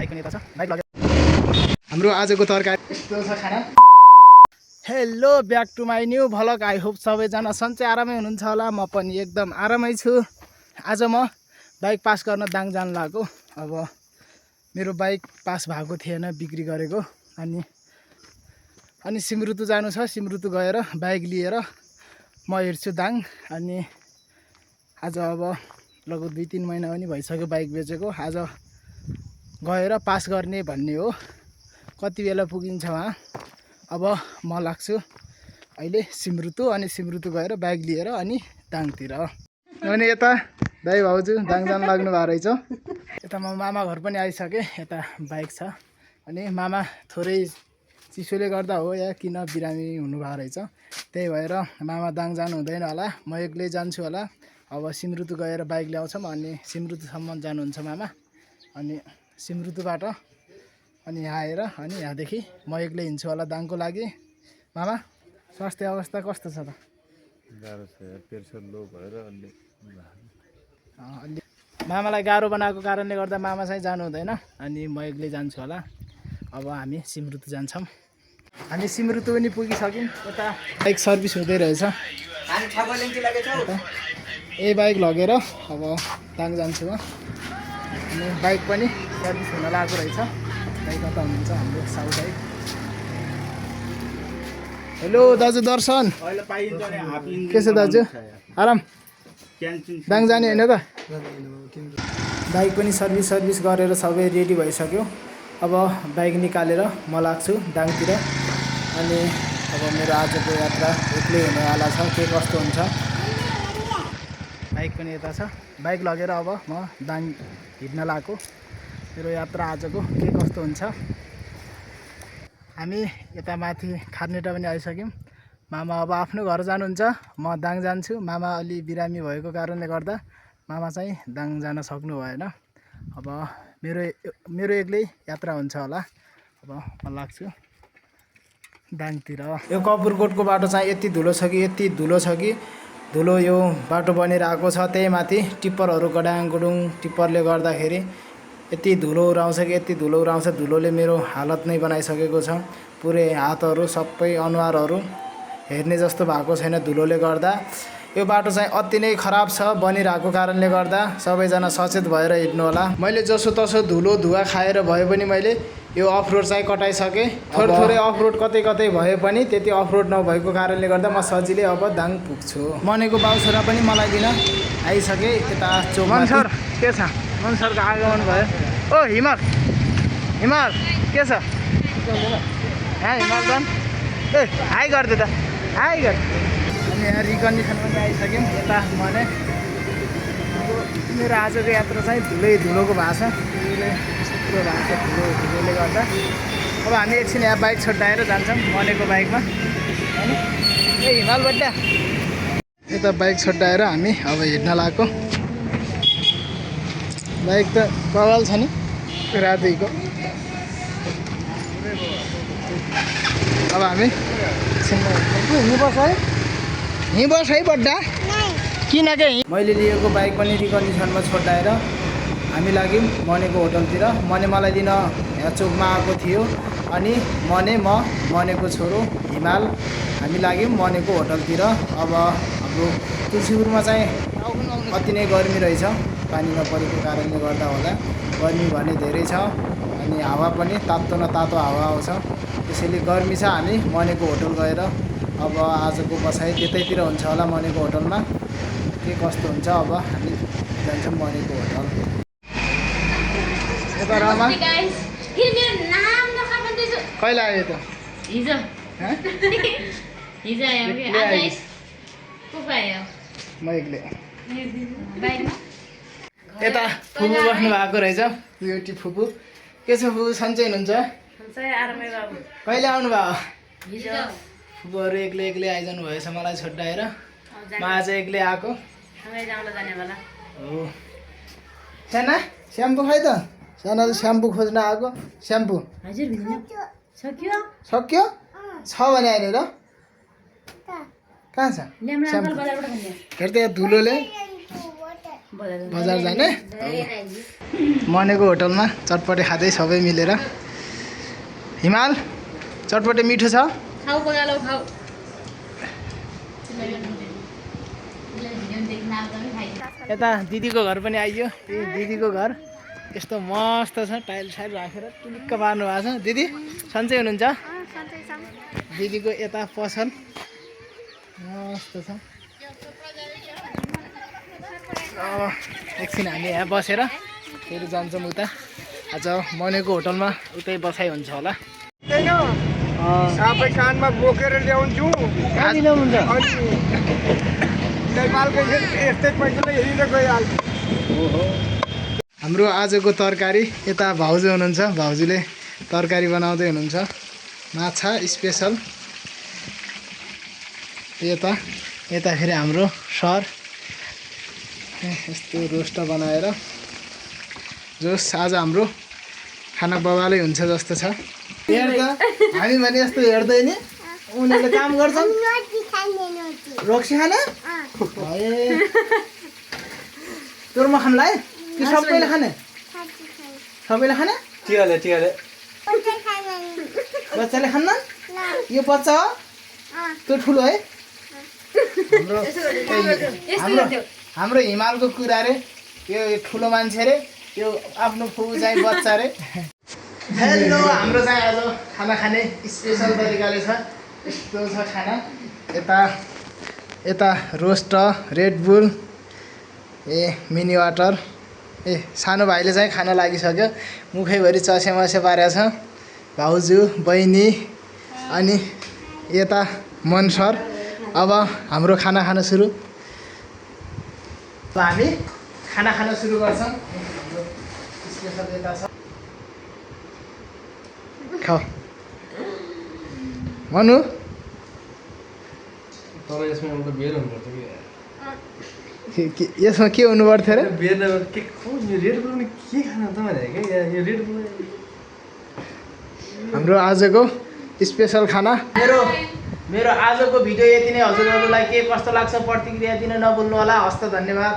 Bike पनि यता छ बाइक लगे हाम्रो आजको तरकारी यस्तो छ खाना hello back to my new vlog I hope सबैजना सन्चै आरामै हुनुहुन्छ होला म पनि एकदम आरामै छु आज म बाइक पास गर्न दाङ जान लागेको अब मेरो बाइक पास भएको थिएन बिक्री गरेको अनि सिमरुतु जानु छ सिमरुतु गएर बाइक लिएर म हिँड्छु दाङ अनि आज अब लगभग 2-3 महिना पनि भइसक्यो बाइक बेचेको आज गएर पास गर्ने भन्ने हो कति बेला पुगिन्छ वहाँ अब म लाग्छु अहिले सिमरुतु अनि सिमरुतु गएर बाइक लिएर अनि दाङतिर अनि यता दाइ भाउजू दाङ जान लाग्नु भएको रहेछ यता म मामा घर पनि आइसकेँ यता बाइक छ अनि मामा थोरै चिसोले गर्दा हो या किन बिरामी हुनुभएको रहेछ त्यही भएर मामा दाङ जानु हुँदैन होला म एक्लै जान्छु होला अब सिमरुतु गएर बाइक ल्याउँछौँ अनि सिमरुतुसम्म जानुहुन्छ मामा अनि सिमरुतुबाट अनि यहाँ आएर अनि यहाँदेखि म एक्लै हिँड्छु होला दाङको लागि मामा स्वास्थ्य अवस्था कस्तो छ त गाह्रो छ प्रेसर लो भएर अलि मामालाई गाह्रो बनाएको कारणले गर्दा मामा चाहिँ जानु हुँदैन अनि म एक्लै जान्छु होला अब हामी सिमरुतु जान्छौँ हामी सिमरुतु पनि पुगिसक्यौँ यता बाइक सर्भिस हुँदै रहेछ यही बाइक लगेर अब दाङ जान्छु म अनि बाइक पनि सर्भिस हुन लागेको रहेछ बाइक कता हुनुहुन्छ हाम्रो साउथ बाइक हेलो दाजु दर्शन के छ दाजु आराम दाङ जाने होइन त बाइक पनि सर्भिस गरेर सबै रेडी भइसक्यो अब बाइक निकालेर म लाग्छु दाङतिर अनि अब मेरो आजको यात्रा एक्लै हुनेवाला छ के कस्तो हुन्छ बाइक पनि यता छ बाइक लगेर अब म दाङ हिँड्न लागेको मेरो यात्रा आजको के कस्तो हुन्छ हामी यता माथि खार्नेटा पनि आइसक्यौँ मामा अब आफ्नो घर जानुहुन्छ म दाङ जान्छु मामा अलि बिरामी भएको कारणले गर्दा मामा चाहिँ दाङ जान सक्नु भएन अब मेरो एक्लै यात्रा हुन्छ होला अब म लाग्छु दाङतिर यो कपुरकोटको बाटो चाहिँ यति धुलो छ कि धुलो यो बाटो बनेर आएको छ त्यही माथि टिप्परहरू गडाङ गुडुङ टिप्परले गर्दाखेरि यति धुलो उडाउँछ धुलोले मेरो हालत नै बनाइसकेको छ पुरै हातहरू सबै अनुहारहरू हेर्ने जस्तो भएको छैन धुलोले गर्दा यो बाटो चाहिँ अति नै खराब छ बनिरहेको कारणले गर्दा सबैजना सचेत भएर हिँड्नु होला मैले जसोतसो धुलो धुवा खाएर भए पनि मैले यो अफरोड चाहिँ कटाइसकेँ थोरै अफरोड कतै भए पनि त्यति अफरोड नभएको कारणले गर्दा म सजिलै अब दाङ पुग्छु मनेको बाउ छोरा पनि मलाई दिन आइसके यता चोकमा सर के छ मन सरको आगमन भयो ओ हिमाल के छ हिमाल दान ए हाई गर्दै त हाई गर अनि यहाँ रिकन्डिसन पनि आइसक्यौँ यता मने मेरो आजको यात्रा चाहिँ धुलोको भएको छ धुलोले गर्दा अब हामी एकछिन यहाँ बाइक छोड्याएर जान्छौँ मनेको बाइकमा अनि ए हिमाल बड्डा यता बाइक छोड्याएर हामी अब हिँड्न लागेको बाइक त बवाल छ नि रातिको अब हामी हिँड्नुपर्छ है बड्डा किन के मैले लिएको बाइक पनि रिकन्डिसनमा छोड्याएर हामी लाग्यौँ मनेको होटलतिर मलाई लिन यहाँ चोकमा आएको थियो अनि मनेको छोरो हिमाल हामी लाग्यौँ मनेको होटलतिर अब हाम्रो तुलसीपुरमा चाहिँ अति नै गर्मी रहेछ पानीमा परेको कारणले गर्दा होला गर्मी भने धेरै छ अनि हावा पनि तातो न तातो हावा आउँछ त्यसैले गर्मी छ हामी मनेको होटल गएर अब आजको बसाइ त्यतैतिर हुन्छ होला मनेको होटलमा के कस्तो हुन्छ अब हामी जान्छौँ मनेको होटल यता रमा कहिले आयो त म एक्लै यता फुपू बस्नु भएको रहेछ ब्युटी फुपू के छ फुपू सन्चै हुनुहुन्छ कहिले आउनु भयो फुपूहरू एक्लै आइजानु भएछ मलाई छोड्याएर म आज एक्लै आएको हो साना स्याम्पू खै त साना स्याम्पू खोज्न आएको स्याम्पू सक्यो छ भने अहिले र कहाँ छ हेर त यहाँ धुलोले बजार जाने मनेको होटलमा चटपटे खाँदै सबै मिलेर। हिमाल चटपटे मिठो छ? खाऊ बगालो खाऊ। यता दिदीको घर पनि आइयो। यो दिदीको घर यस्तो मस्त छ, टाइल साइल राखेर टुलिक्क पार्नु भएको छ। दिदी सन्चै हुनुहुन्छ? दिदीको यता पसल मस्त छ। अब एकछिन हामी यहाँ बसेर फेरि जान्छौँ उता। आज मनेको होटलमा उतै बसाइ हुन्छ होला। सबै कानमा बोकेर ल्याउँछु कहाँ ल्याउनुहुन्छ? नेपालको यस्तै पैसाले हिँडेर गइहाल्छ। हाम्रो आजको तरकारी यता भाउजू हुनुहुन्छ। भाउजूले तरकारी बनाउँदै हुनुहुन्छ, माछा स्पेसल। यता फेरि हाम्रो सर यस्तो रोस्ट बनाएर जोस आज हाम्रो खाना बवालै हुन्छ जस्तो छ। हेर्दा हामी भने जस्तो हेर्दैन, उनीहरूले काम गर्छन्। रक्सी खाने तोरमा खानलाई कि सबैले खाने? सबैले खाने? बच्चाले खान्न? यो बच्चा हो, त्यो ठुलो है। हाम्रो हिमालको कुरा रे, यो ठुलो मान्छे रे, यो आफ्नो फुपू चाहिँ बच्चा रे। हेलो, हाम्रो चाहिँ आज खाना खाने स्पेसल तरिकाले छ। यस्तो छ खाना। यता roast, red bull, mini water. सानो भाइले चाहिँ खाना लागिसक्यो, मुखैभरि चसेमसे पारेको छ। भाउजू, बहिनी अनि यता मन सर। अब हाम्रो खाना खान सुरु। हामी खाना खान सुरु गर्छौँ। हाम्रो स्पेसल यता छ, खाऊ। मनु यसमा के हुनु पर्थ्यो अरे? हाम्रो आजको स्पेसल खाना। मेरो आजको भिडियो यति नै। हजुरहरूलाई के कस्तो लाग्छ प्रतिक्रिया दिन नभुल्नु होला। हस्त धन्यवाद।